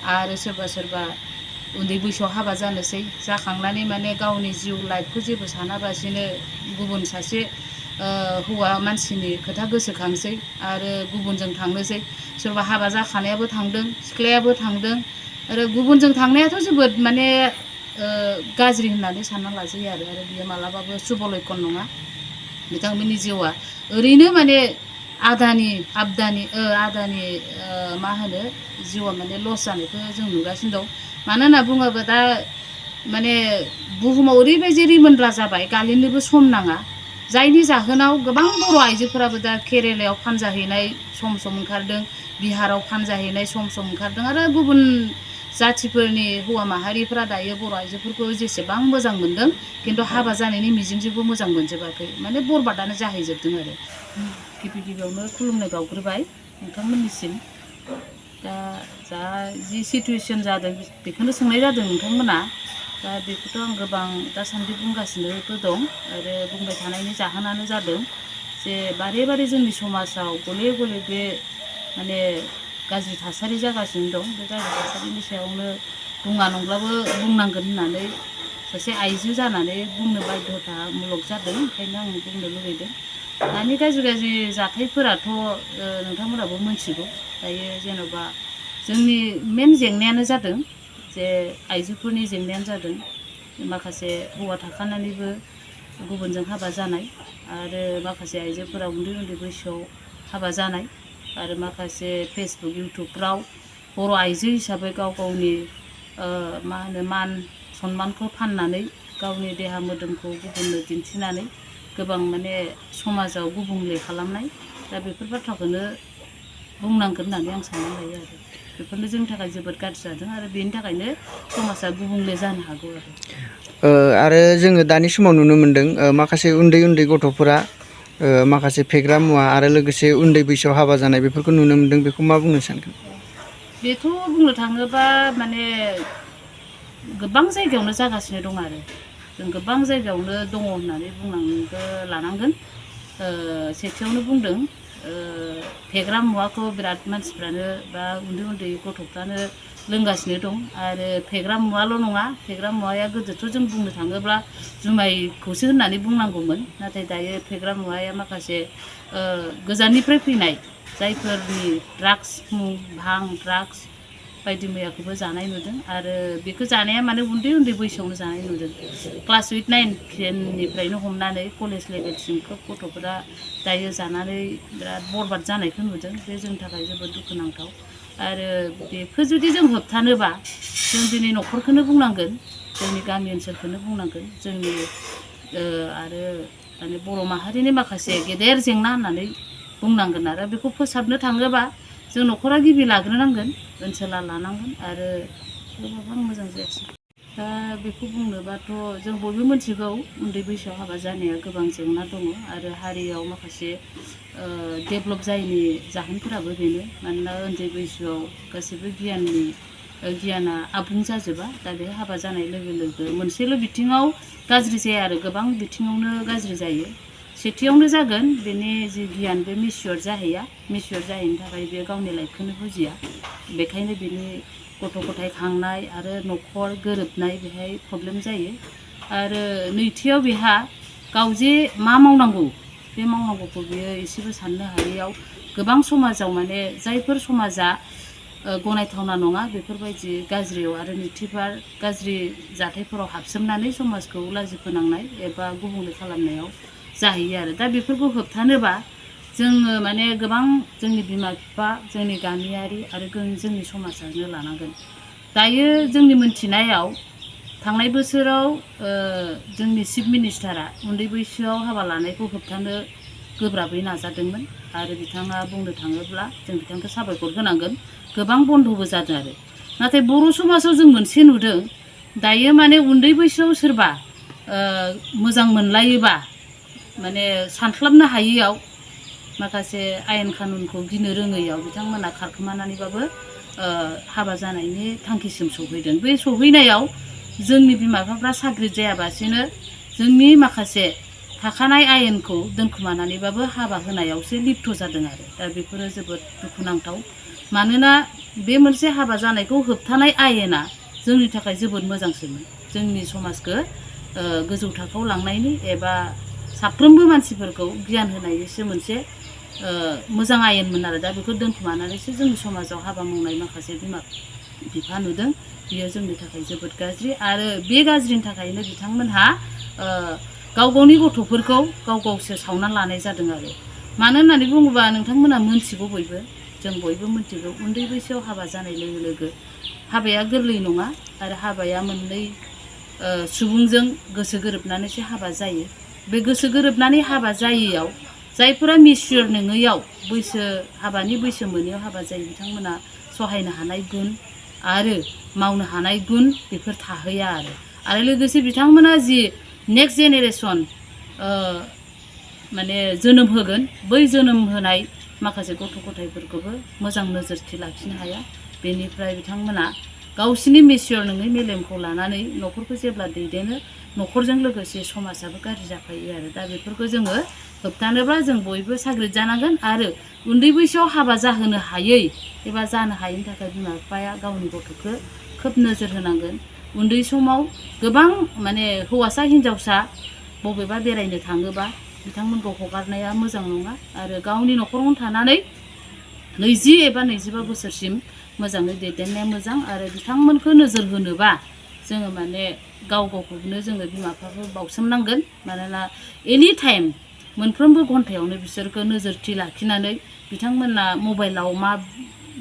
आरो सोरबा सोरबा उन्दै बैसोआव हाबा जानोसै जाखांनानै माने गावनि जिउ लाइफखौ जेबो सानाबासिनो गुबुन सासे हौवा मानसिनि खोथा गोसोखांसै आरो गुबुनजों थांनोसै सोरबा हाबा जाखानायाबो थांदों सिख्लायाबो थांदों आरो गुबुनजों थांनायाथ' जोबोद माने गाज्रि होननानै सानना लाजायो आरो बियो मालाबाबो शुभ लक्षण नङा बिथांमोननि जिउआ ओरैनो माने आदानि मा होनो जिउआ माने लस जानायखौ जों नुगासिनो दं मानो होनना बुङोबा दा माने बुहुमाव ओरैबायदि रिमोनला जाबाय गालिनोबो सम नाङा जायनि जाहोनाव गोबां बर' आइजोफोराबो दा केरेलायाव फानजाहैनाय सम ओंखारदों बिहाराव फानजाहैनाय सम ओंखारदों आरो गुबुन जाथिफोरनि हौवा माहारिफोरा दायो बर' आइजोफोरखौ जेसेबां मोजां मोनदों खिन्थु हाबा जानायनि मिजिंजोंबो मोजां मोनजोबाखै माने बरबादानो जाहैजोबदों आरो गिबियावनो खुलुमनाय बावग्रोबाय नोंथांमोननिसिम दा जा जि सिटुवेसन जादों बेखौनो सोंनाय जादों नोंथांमोना दा बेखौथ' आं गोबां दासान्दि बुंगासिनोबो दं आरो बुंबाय थानायनि जाहोनानो जादों जे बारे बारे जोंनि समाजाव गले गले बे माने गाज्रि थासारि जागासिनो दं बे गाज्रि थासारिनि सायावनो बुङा नंब्लाबो बुंनांगोन होननानै सासे आइजो जानानै बुंनो बाध्यतामुलक जादों ओंखायनो आं बुंनो लुगैदों दानि गाज्रि जाथायफोराथ' नोंथांमोनाबो मिथिगौ दायो जेन'बा जोंनि मेन जेंनायानो जादों जे आइजोफोरनि जेंनायानो जादों माखासे हौवा थाखानानैबो गुबुनजों हाबा जानाय आरो माखासे आइजोफोरा उन्दै उन्दै बैसोआव हाबा जानाय आरो माखासे फेसबुक इउटुबफ्राव बर' आइजो हिसाबै गाव गावनि मा होनो मान सन्मानखौ फाननानै गावनि देहा मोदोमखौ गुबुननो दिन्थिनानै गोबां माने समाजाव गुबुंले खालामनाय दा बेफोर बाथ्राखौनो बुंनांगोन होननानै आं सानना लायो आरो बेफोरनो जोंनि थाखाय जोबोद गाज्रि जादों आरो बेनि थाखायनो समाजा गुबुंले जानो हागौ आरो जोङो दानि समाव नुनो मोन्दों माखासे उन्दै उन्दै गथ'फोरा माखासे फेग्रा मुवा आरो लोगोसे उन्दै बैसोआव हाबा जानाय बेफोरखौ नुनो मोन्दों बेखौ मा बुंनो सानगोन बेथ' बुंनो थाङोबा माने गोबां जायगायावनो जागासिनो दं आरो जों गोबां जायगायावनो दङ होननानै बुंनांगो लानांगोन सेथियावनो बुंदों फेग्रा मुवाखौ बिराद मानसिफ्रानो बा उन्दै उन्दै गथ'फ्रानो लोंगासिनो दं आरो फेग्रा मुवाल' नङा फेग्रा मुवाया गोदोथ' जों बुंनो थाङोब्ला जुमायखौसो होननानै बुंनांगौमोन नाथाय दायो फेग्रा मुवाया माखासे गोजाननिफ्राय फैनाय जायफोरनि ड्राग्स भां ड्राग्स बायदि मैयाखौबो जानाय नुदों आरो बेखौ जानाया माने उन्दै उन्दै बैसोआवनो जानाय नुदों क्लास 8, 9, 10निफ्रायनो हमनानै कलेज लेभेलसिम खोब गथ'फोरा दायो जानानै बिराद बरबाद जानायखौ नुदों बे जोंनि थाखाय जोबोद दुखुनांथाव आरो बेखौ जुदि जों होबथानोबा जों दिनै न'खरखौनो बुंनांगोन जोंनि गामि ओनसोलखौनो बुंनांगोन जोंनि आरो माने बर' माहारिनि माखासे गेदेर जेंना होननानै बुंनांगोन आरो बेखौ फोसाबनो थाङोबा जों न'खरा गिबि लाग्रोनांगोन ओनसोला लानांगोन आरो गोबां मोजां जायासै दा बेखौ बुंनोबाथ' जों बयबो मिथिगौ उन्दै बैसोआव हाबा जानाया गोबां जेंना दङ आरो हारियाव माखासे डेभेलप जायैनि जाहोनफोराबो बेनो मानोना उन्दै बैसोआव गासैबो गियाना आबुं जाजोबा दा बे हाबा जानाय लोगो लोगो मोनसेल' बिथिङाव गाज्रि जाया आरो गोबां बिथिङावनो गाज्रि जायो सेथियावनो जागोन बेनि जि गियान बे मिसियर जाहैया मिसियर जाहैनो थाखाय बे गावनि लाइफखौनो बुजिया बेखायनो बिनि गथ' गथाय खांनाय आरो न'खर गोरोबनाय बेहाय प्रब्लेम जायो आरो नैथियाव बेहा गाव जे मा मावनांगौ बे मावनांगौखौ बियो एसेबो साननो हायैयाव गोबां समाजाव माने जायफोर समाजा गनायथावना नङा बेफोरबायदि गाज्रियाव आरो नैथिबार गाज्रि जाथायफोराव हाबसोमनानै समाजखौ लाजि फोनांनाय एबा गुबुंले खालामनायाव जाहैयो आरो दा बेफोरखौ होबथानोबा जोङो माने गोबां जोंनि बिमा बिफा जोंनि गामियारि आरो जोंनि समाजानो लानांगोन दायो जोंनि मोनथिनायाव थांनाय बोसोराव जोंनि चिफ मिनिस्टारा उन्दै बैसोआव हाबा लानायखौ होबथानो गोब्राबै नाजादोंमोन आरो बिथाङा बुंनो थाङोब्ला जों बिथांखौ साबायखर होनांगोन गोबां बन्द'बो जादों आरो नाथाय बर' समाजाव जों मोनसे नुदों दायो माने उन्दै बैसोआव सोरबा मोजां मोनलायोबा माने सानस्लाबनो हायैयाव माखासे आयेन कानुनखौ गिनो रोङैयाव बिथांमोना खारखोमानानैबाबो हाबा जानायनि थांखिसिम सौहैदों बे सौहैनायाव जोंनि बिमा बिफाफ्रा साग्रिद जायाबासिनो जोंनि माखासे थाखानाय आयेनखौ दोनखोमानानैबाबो हाबा होनायावसो लिप्त जादों आरो दा बेफोरो जोबोद दुखुनांथाव मानोना बे मोनसे हाबा जानायखौ होबथानाय आयेना जोंनि थाखाय जोबोद मोजांसोमोन जोंनि समाजखौ गोजौ थाखोआव लांनायनि एबा साफ्रोमबो मानसिफोरखौ गियान होनायनिसो मोनसे मोजां आयेनमोन आरो दा बेखौ दोनखुमानानैसो जोंनि समाजाव हाबा मावनाय माखासे बिमा बिफा नुदों बियो जोंनि थाखाय जोबोद गाज्रि आरो बे गाज्रिनि थाखायनो बिथांमोनहा गाव गावनि गथ'फोरखौ गाव गावसो सावना लानाय जादों आरो मानो होननानै बुङोबा नोंथांमोना मोनथिगौ बयबो जों बयबो मोनथिगौ उन्दै बैसोआव हाबा जानाय लोगो लोगो हाबाया गोरलै नङा आरो हाबाया मोननै सुबुंजों गोसो गोरोबनानैसो हाबा जायो बे गोसो गोरोबनानै हाबा जायैयाव जायफोरा मिसियर नङैयाव हाबानि बैसो मोनैयाव हाबा जायो बिथांमोना सहायनो हानाय गुन आरो मावनो हानाय गुन बेफोर थाहैया आरो लोगोसे बिथांमोना जि नेक्स्ट जेनेरेसन माने जोनोम होगोन बै जोनोम होनाय माखासे गथ' गथायफोरखौबो मोजां नोजोरथि लाखिनो हाया बेनिफ्राय बिथांमोना गावसिनि मिसियर नङै मेलेमखौ लानानै न'खरखौ जेब्ला दैदेनो न'खरजों लोगोसे समाजाबो गाज्रि जाफायो आरो दा बेफोरखौ जोङो होबथानोब्ला जों बयबो साग्रिद जानांगोन आरो उन्दै बैसोआव हाबा जाहोनो हायै एबा जानो हायैनि थाखाय बिमा बिफाया गावनि गथ'खौ खोब नोजोर होनांगोन उन्दै समाव गोबां माने हौवासा हिनजावसा बबेबा बेरायनो थाङोबा बिथांमोनखौ हगारनाया मोजां नङा आरो गावनि न'खरावनो थानानै 20 एबा 25 बोसोरसिम मोजाङै दैदेननाया मोजां आरो बिथांमोनखौ नोजोर होनोबा जोङो माने गाव गावखौनो जोङो बिमा बिफाखौ बावसोमनांगोन मानोना एनि टाइम मोनफ्रोमबो घन्टायावनो बिसोरखौ नोजोरथि लाखिनानै बिथांमोना मबाइलाव मा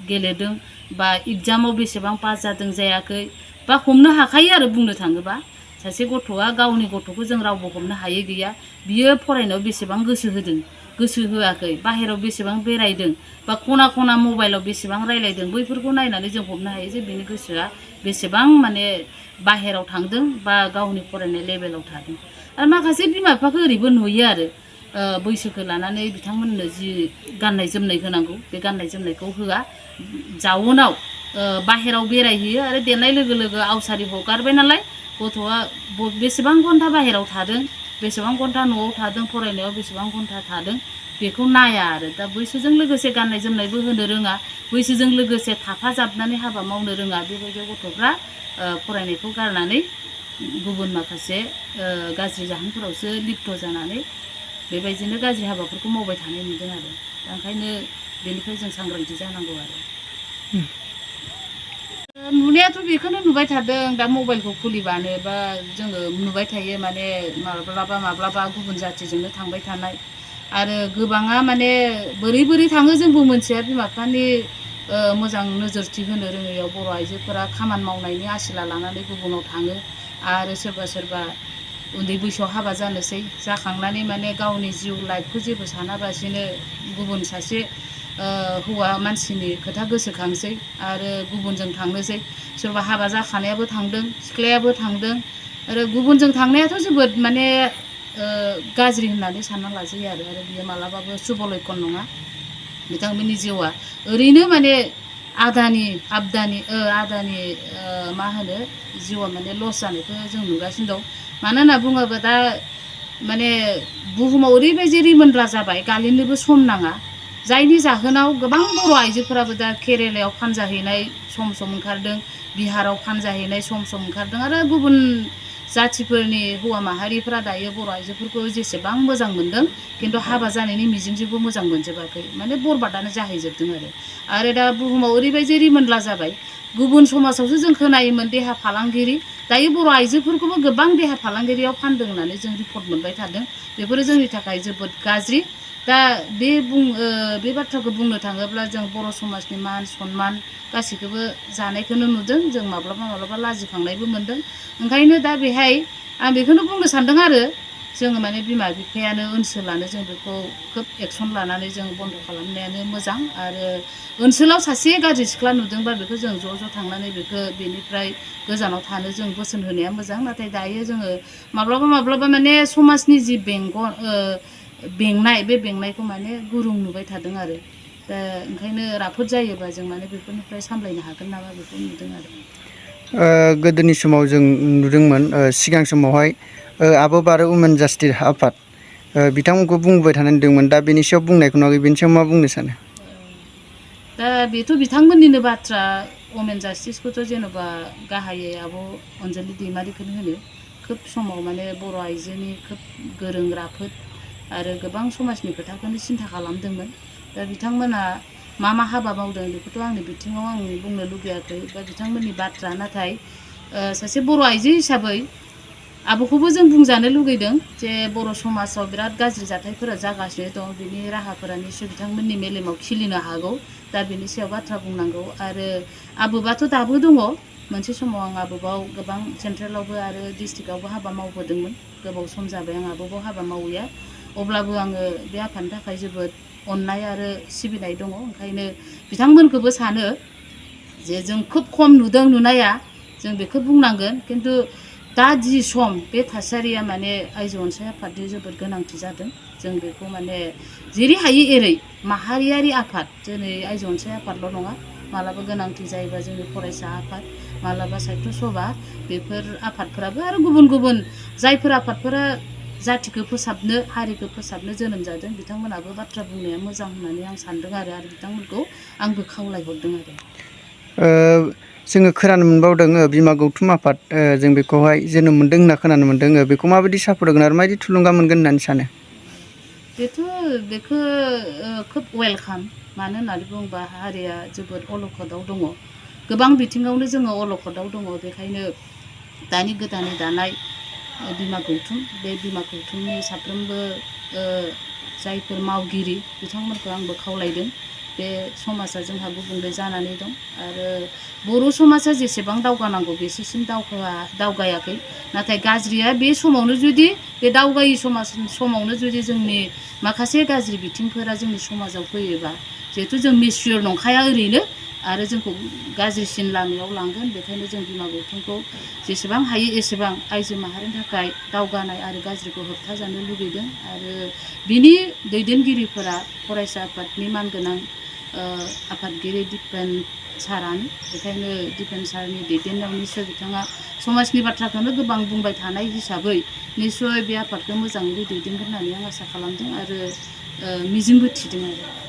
गेलेदों बा एग्जामाव बेसेबां पास जादों जायाखै बा हमनो हाखायो आरो बुंनो थाङोबा सासे गथ'आ गावनि गथ'खौ जों रावबो हमनो हायै गैया बियो फरायनायाव बेसेबां गोसो होदों गोसो होआखै बाहेरायाव बेसेबां बेरायदों बा खना खना मबाइलाव बेसेबां रायलायदों बैफोरखौ नायनानै जों हमनो हायो जे बिनि गोसोआ बेसेबां माने बाहेरायाव थांदों बा गावनि फरायनाय लेभेलाव थादों आरो माखासे बिमा बिफाखौ ओरैबो नुयो आरो बैसोखौ लानानै बिथांमोननो जि गाननाय जोमनाय होनांगौ बे गाननाय जोमनायखौ होआ जाउनाव बाहेरायाव बेरायहैयो आरो देरनाय लोगो लोगो आवसारि हगारबाय नालाय गथ'आ बेसेबां घन्टा बाहेरायाव थादों बेसेबां घन्टा न'आव थादों फरायनायाव बेसेबां घन्टा थादों बेखौ नाया आरो दा बैसोजों लोगोसे गाननाय जोमनायबो होनो रोङा बैसोजों लोगोसे थाफाजाबनानै हाबा मावनो रोङा बेबायदि गथ'फ्रा फरायनायखौ गारनानै गुबुन माखासे गाज्रि जाहोनफोरावसो लिप्त जानानै बेबायदिनो गाज्रि हाबाफोरखौ मावबाय थानाय नुदों आरो दा ओंखायनो बेनिफ्राय जों सांग्रांथि जानांगौ आरो नुनायाथ' बेखौनो नुबाय थादों दा मबाइलखौ खुलिबानो बा जोङो नुबाय थायो माने माब्लाबा गुबुन जाथिजोंनो थांबाय थानाय आरो गोबाङा माने बोरै थाङो जोंबो मोनथिया बिमा बिफानि मोजां नोजोरथि होनो रोङैयाव बर' आइजोफोरा खामानि मावनायनि आसिला लानानै गुबुनाव थाङो आरो सोरबा उन्दै बैसोआव हाबा जानोसै जाखांनानै माने गावनि जिउ लाइफखौ जेबो सानाबासिनो गुबुन सासे हौवा मानसिनि खोथा गोसोखांसै आरो गुबुनजों थांनोसै सोरबा हाबा जाखानायाबो थांदों सिख्लायाबो थांदों आरो गुबुनजों थांनायाथ' जोबोद माने गाज्रि होननानै सानना लाजायो आरो बियो मालाबाबो शुभ लक्षन नङा बिथांमोननि जिउआ ओरैनो माने आदानि मा होनो जिउआ माने लस जानायखौ जों नुगासिनो दं मानो होनना बुङोबा दा माने बुहुमाव ओरैबायदि रिमोनला जाबाय गालिनोबो सम नाङा जायनि जाहोनाव गोबां बर' आइजोफोराबो दा केरेलायाव फानजाहैनाय सम ओंखारदों बिहाराव फानजाहैनाय सम ओंखारदों आरो गुबुन जाथिफोरनि हौवा माहारिफ्रा दायो बर' आइजोफोरखौ जेसेबां मोजां मोनदों खिन्थु हाबा जानायनि मिजिंजोंबो मोजां मोनजोबाखै माने बरबादानो जाहैजोबदों आरो दा बुहुमाव ओरैबायदि रिमोनला जाबाय गुबुन समाजावसो जों खोनायोमोन देहा फालांगिरि दायो बर' आइजोफोरखौबो गोबां देहा फालांगिरियाव फानदों होननानै जों रिपर्ट मोनबाय थादों बेफोरो जोंनि थाखाय जोबोद गाज्रि दा बे बाथ्राखौ बुंनो थाङोब्ला जों बर' समाजनि मान सनमान गासैखौबो जानायखौनो नुदों जों माब्लाबा लाजिखांनायबो मोनदों ओंखायनो दा बेहाय आं बेखौनो बुंनो सानदों आरो जोङो माने बिमा बिफायानो ओनसोलानो जों बेखौ खोब एक्सन लानानै जों बन्द खालामनायानो मोजां आरो ओनसोलाव सासे गाज्रि सिख्ला नुदोंबा बेखौ जों ज' थांनानै बेनिफ्राय गोजानाव थानो जों बोसोन होनाया मोजां नाथाय दायो जोङो माब्लाबा माने समाजनि जि बेंनाय बे बेंनायखौ माने गुरुं नुबाय थादों आरो दा ओंखायनो राफोद जायोबा जों माने बेफोरनिफ्राय सामलायनो हागोन नामा बेखौ नुदों आरो गोदोनि समाव जों नुदोंमोन सिगां समावहाय आबोफ आरो उमेन जास्टिस आफाद बिथांमोनखौ बुंबाय थानाय नुदोंमोन दा बेनि सायाव बुंनायखौ नुवाखै बेनि सायाव मा बुंनो सानो दा बेथ' बिथांमोननिनो बाथ्रा वमेन जास्टिसखौथ' जेन'बा गाहायै आब' अनजालि दैमारिखौनो होनो खोब समाव माने बर' आइजोनि खोब गोरों राफोद आरो गोबां समाजनि खोथाखौनो सिन्था खालामदोंमोन दा बिथांमोना मा हाबा मावदों बेखौथ' आंनि बिथिङाव आं बुंनो लुगैयाखै बा बिथांमोननि बाथ्रा नाथाय सासे बर' आइजो हिसाबै आब'खौबो जों बुंजानो लुगैदों जे बर' समाजाव बिराद गाज्रि जाथायफोरा जागासिनो दं बिनि राहाफोरा निस्सय बिथांमोननि मेलेमाव खिलिनो हागौ दा बिनि सायाव बाथ्रा बुंनांगौ आरो आबोबाथ' दाबो दङ मोनसे समाव आं आबोबाव गोबां सेन्ट्रेलावबो आरो डिस्ट्रिक्टआवबो हाबा मावबोदोंमोन गोबाव सम जाबाय आं आबोबाव हाबा मावैया अब्लाबो आङो बे आफादनि थाखाय जोबोद अननाय आरो सिबिनाय दङ ओंखायनो बिथांमोनखौबो सानो जे जों खोब खम नुदों नुनाया जों बेखौ बुंनांगोन खिन्थु दा जि सम बे थासारिया माने आइजो अनसाय आफादनि जोबोद गोनांथि जादों जों बेखौ माने जेरै हायो एरै माहारियारि आफाद दिनै आइजो अनसाय आफादल' नङा मालाबा गोनांथि जायोबा जोंनि फरायसा आफाद मालाबा साहित्य सभा बेफोर आफादफोराबो आरो गुबुन गुबुन जायफोर आफादफोरा जातिखौ फोसाबनो हारिखौ फोसाबनो जोनोम जादों बिथांमोनाबो बाथ्रा बुंनाया मोजां होननानै आं सानदों आरो बिथांमोनखौ आंबो खावलायहरदों आरो जोङो खोनानो मोनबावदों बिमा गौथुम आफाद जों बेखौहाय जोनोम मोन्दों होनना खोनानो मोन्दों बेखौ माबायदि सापर्ट होगोन आरो माबायदि थुलुंगा मोनगोन होननानै सानो बेखौ खोब वेलकाम मानो होननानै बुङोबा हारिया जोबोद अलखदाव दङ गोबां बिथिङावनो जोङो अलखदाव दङ बेखायनो दानि गोदानै दानाय बिमा गौथुम बे बिमा गौथुमनि साफ्रोमबो जायफोर मावगिरि बिथांमोनखौ आंबो खावलायदों बे समाजा जोंहा गुबुंले जानानै दं आरो बर' समाजा जेसेबां दावगानांगौ बेसेसिम दावगायाखै नाथाय गाज्रिया बे समावनो जुदि बे दावगायै समावनो जुदि जोंनि माखासे गाज्रि बिथिंफोरा जोंनि समाजाव फैयोबा जिहेथु जों मेचियर नंखाया ओरैनो आरो जोंखौ गाज्रिसिन लामायाव लांगोन बेखायनो जों बिमा गौथुमखौ जेसेबां हायो एसेबां आइजो माहारिनि थाखाय दावगानाय आरो गाज्रिखौ होबथाजानो लुगैदों आरो बिनि दैदेनगिरिफोरा फरायसा आफादनि मानगोनां आफादगिरि दिपेन सारानो बेखायनो दिपेन सारनि दैदेननायाव निस्सय बिथाङा समाजनि बाथ्राखौनो गोबां बुंबाय थानाय हिसाबै निस्सय बे आफादखौ मोजाङैनो दैदेनगोन होननानै आं आसा खालामदों आरो मिजिंबो थिदों आरो